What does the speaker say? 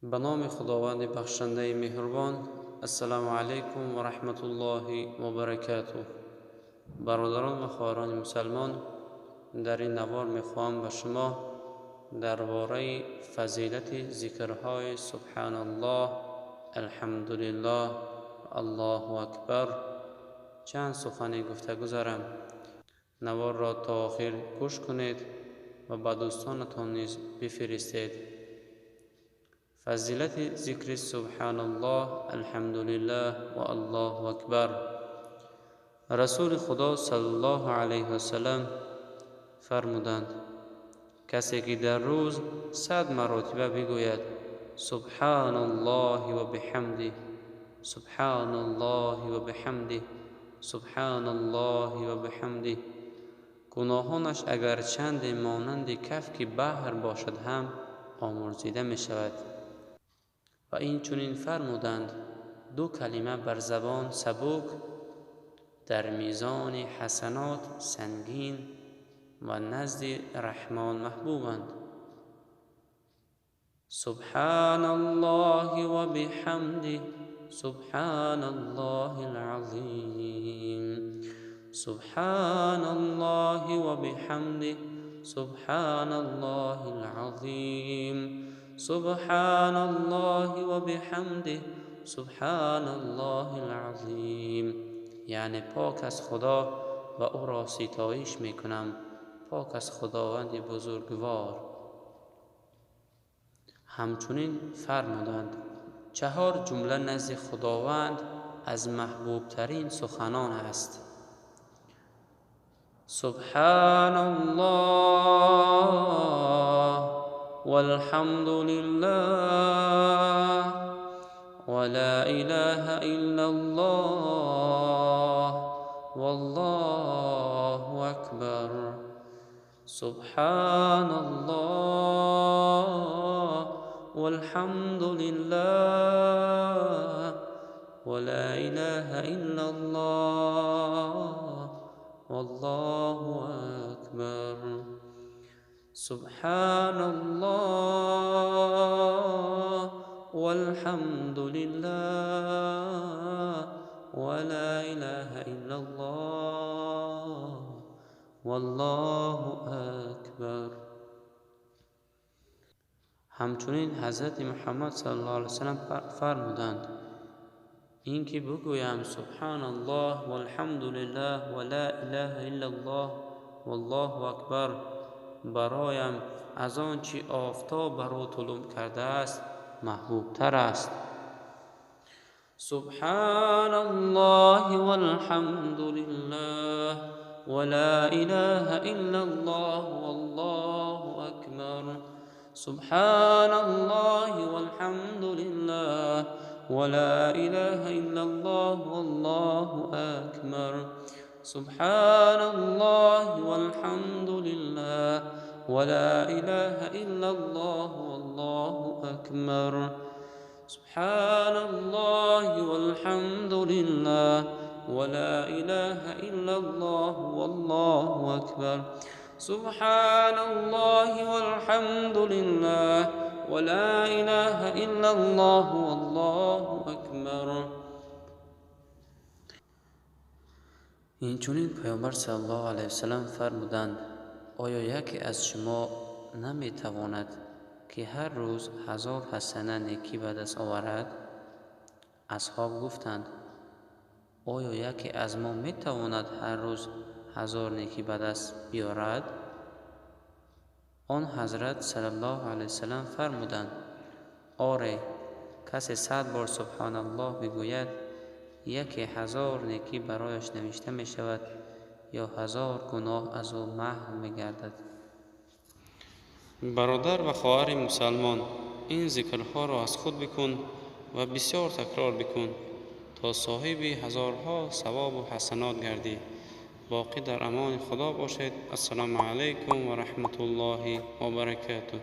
Ба номи Худованди бахшандаи меҳрубон. Ассалому алайкум ва раҳматуллоҳи ва баракатуҳ. Бародарон ва хоҳарони мусалмон, дар ин навор мехоҳам ба шумо дар бораи фазилати зикрҳои субҳаналлоҳ, алҳамдулиллоҳ, аллоҳу акбар чанд сухане гуфта гузарам. Наворро то охир гӯш кунед ва ба дӯстонатон низ бифиристед. Фазилати зикри субҳаналлоҳ, алҳамдулиллоҳ ва аллоҳу акбар. Расули Худо саллаллоҳу алайҳи васалам фармуданд: касе ки дар рӯз 100 маротиба бигӯяд субҳаналлоҳи ва биҳамдиҳ, субҳаналлоҳи ва биҳамдиҳ, субҳаналлоҳи ва биҳамдиҳ, гуноҳонаш агар чанде монанди кафки баҳр бошад ҳам омурзида мешавад. Ва инчунин фармуданд: ду калима бар забон сабук, дар мизони ҳасанот сангин ва назди Раҳмон маҳбубанд. Субҳаналлоҳи ва биҳамдиҳ, субҳаналлоҳил азим, субҳаналлоҳи ва биҳамдиҳ, субҳаналлоҳил азим, субҳаналлоҳи ва биҳамдиҳ, субҳаналлоҳил азим. Яъне пок аз Худо ва ӯро ситоиш мекунам, пок аз Худованди бузургвор. Ҳамчунин фармуданд: чаҳор ҷумла назди Худованд аз маҳбубтарин суханон аст. Субҳаналлоҳ валҳамдулиллоҳ ва ла илаҳа иллаллоҳ валлоҳу акбар. Субҳаналлоҳ валҳамдулиллоҳ ва ла илаҳа иллаллоҳ валлоҳу акбар. Субҳаналлоҳ валҳамдулиллоҳ ва ла илаҳа иллаллоҳ валлоҳу акбар. Ҳамчунин Ҳазрати Муҳаммад саллаллоҳу алайҳи васаллам фармуданд: ин ки бигӯям субҳаналлоҳ валҳамдулиллоҳ ва ла илаҳа иллаллоҳ валлоҳу акбар бароям аз он чӣ офтоб бар ӯ тулӯъ кардааст маҳбубтар аст. Субҳаналлоҳи валҳамдулиллоҳ ва ла илаҳа иллаллоҳ валлоҳу акбар. Субҳаналлоҳи валҳамдулиллоҳ ва ла илаҳа иллаллоҳ валлоҳу акбар. Субҳаналлоҳи валҳамдулиллоҳ ва ла илаҳа иллаллоҳ валлоҳу акбар. Субҳаналлоҳи валҳамдулиллоҳ ва ла илаҳа иллаллоҳ валлоҳу акбар. Субҳаналлоҳи валҳамдулиллоҳ ва ла илаҳа иллаллоҳ валлоҳу акбар. Инчунин Паёмбар саллаллоҳу алайҳи васаллам фармуданд: оё яке аз шумо наметавонад ки ҳар рӯз 1000 ҳасана некӣ ба даст оварад? Асҳоб гуфтанд: оё яке аз мо метавонад ҳар рӯз 1000 некӣ ба даст биёрад? Он ҳазрат саллаллоҳу алайҳи васаллам фармуданд: оре, касе 100 бор субҳаналлоҳ бигӯяд, яке 1000 некӣ барояш навишта мешавад ё 1000 гуноҳ аз ӯ маҳв мегардад. Бародар ва хоҳари мусалмон, ин зикрҳоро аз худ бикун ва бисёр такрор бикун то соҳиби ҳазорҳо савобу ҳасанот гардӣ. Боқӣ дар амони Худо бошед. Ассалому алайкум ва раҳматуллоҳи ва баракатуҳ.